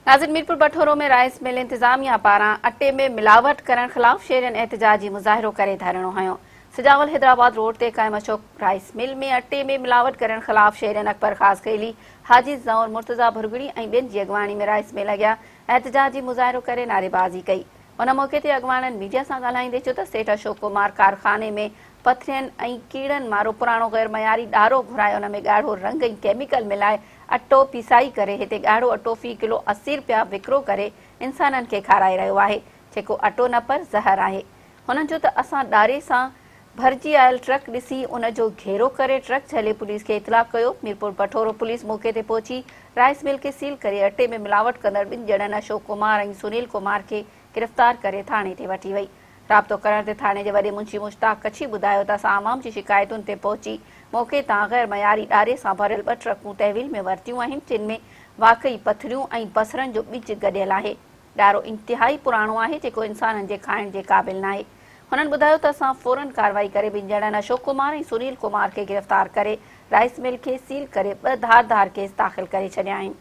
ناظرين Mirpur Bathoro ۾ rice mill انتظاميا پاران اٽي ۾ ملاوٽ ڪرڻ خلاف شهرين احتجاجي مظاهرو ڪري ڌرڻو هنيو. سجاول حيدرآباد روڊ تي قائم اشوڪ رائيس مل ۾ اٽي ۾ ملاوٽ ڪرڻ خلاف شهرين اڪبر خاصخيلي، حاجي زئور، مرتضيٰ ڀرڳڙي ۽ ٻين جي اڳواڻي ۾ رائيس مل اڳيان احتجاجي مظاهرو ڪري نعريبازي ڪئي. ان موقعي تي اڳواڻن ميڊيا سان ڳالهائيندي چيو ته سيٺ اشوڪ ڪمار ڪارخاني ۾ پٿرين ۽ ڪيڙن وارو پراڻو غير معياري ڏارو گهرائي ان ۾ ڳاڙهو رنگ ۽ ڪيميڪل ملائي اٽو پيسائي ڪري هتي ڳاڙهو اٽو في ڪلو 80 رپيا وڪرو ڪري انسانن کي کارائي رهيو آهي جيڪو اٽو نه پر زهر آهي. هنن چيو ته اسان ڏاري سان ڀرجي آيل ٽرڪ ڏسي ان جو گهيرو ڪري ٽرڪ جهلي پوليس کي اطلاع ڪيو، ميرپور بٺورو پوليس موقعي تي پهچي رائيس مل کي سيل ڪري اٽي ۾ ملاوٽ ڪندڙ ٻن ڄڻن اشوڪ ڪمار ۽ سنيل ڪمار کي گرفتار ڪري ٿاڻي تي وٺي وئي. رابطو ڪرڻ تي ٿاڻي جي وڏي منشي مشتاق ڪڇي ٻڌايو ته اسان عوام جي شڪايتن تي پهچي موقعي تان غير معياري ڏاري سان ڀريل ٻه ٽرڪون تحويل ۾ ورتيون آهن جن ۾ واقعي پٿريون ۽ بصرن جو ٻج گڏيل آهي. ڏارو انتهائي پراڻو آهي جيڪو انسانن جي کائڻ جي قابل ناهي. هنن ٻڌايو ته اسان فورن ڪارروائي ڪري ٻن ڄڻن اشوڪ ڪمار ۽ سنيل ڪمار کي گرفتار ڪري رائيس مل کي سيل ڪري ٻه ڌار ڌار ڪيس داخل ڪري ڇڏيا آهن.